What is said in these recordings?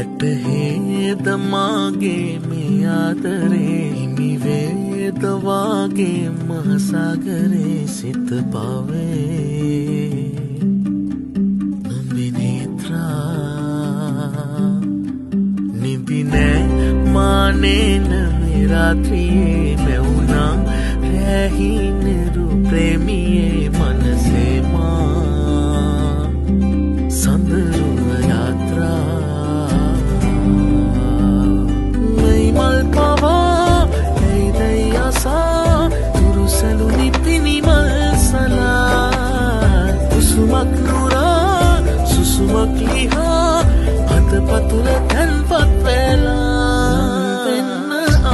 වැටහේද මාගේ මේ ආදරේ හිමි වේද වාගේ මහසાગරේ සිත පාවේ නුඹේ නේත්‍රා නිදි නෑ මානේන මේ රාත්‍රියේ මැවුනා රැහිනරු ප්‍රේමියේ මනසේ මා සඳරුව යාත්‍රා මයි මල් පවා ඇයිදයි අසා තුරුසලුනි පිණිමල් සලා කුසුමක් නුරා සුසුමක් ලිහා හත පතුල තැන්පත් වෙලා වෙන්න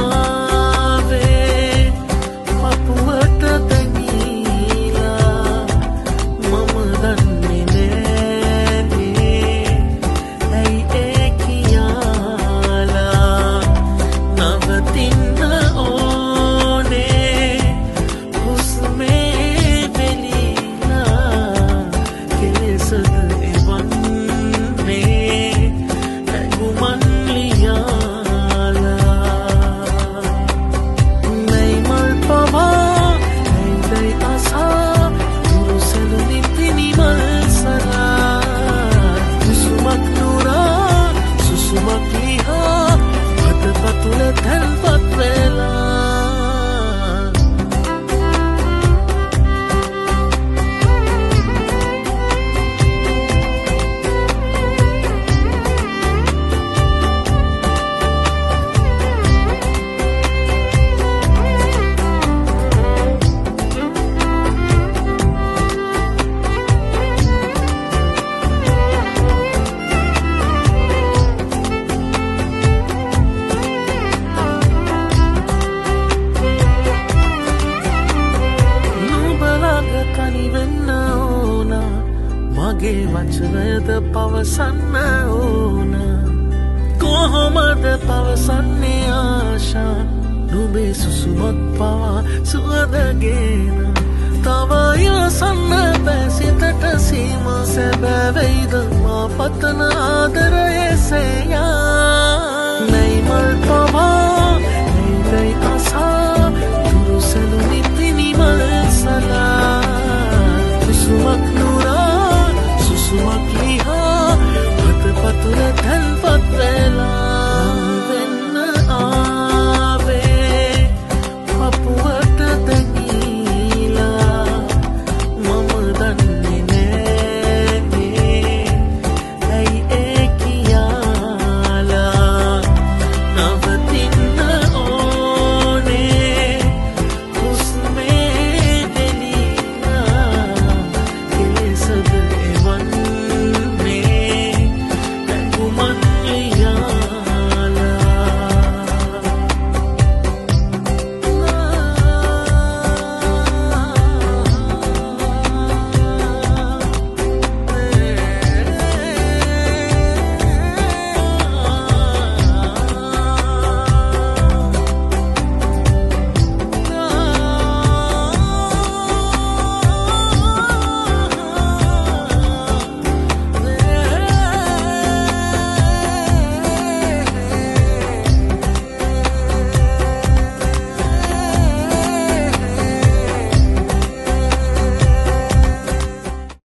ආවේ පපුවට තැඟීලා මම දන්නේ නෑනේ ඇයි ඒ කියාලා නවතින්න ඕනේ හුස්මේ වෙලිලා කෙලෙසද එවන්නේ ඇඟුමන් ලියාලා මැයි මල් පවා ඇයිදයි අසා තුරුසලුනි පිණිමල් සලා කුසුමක් නුරා සුසුමක් ලිහා හත පතුල තැන්පත් වෙලා නුඹ ළඟ තනි වෙන්න ඕන මගේ වචනයද පවසන්න ඕන කොහොමද පවසන්නේ ආශා නුඹේ සුසුමක් පවා සුවඳගෙන තව ඉවසන්න බෑ සිතට සීමා සැබෑ වෙයිද මා පතන ආදරය.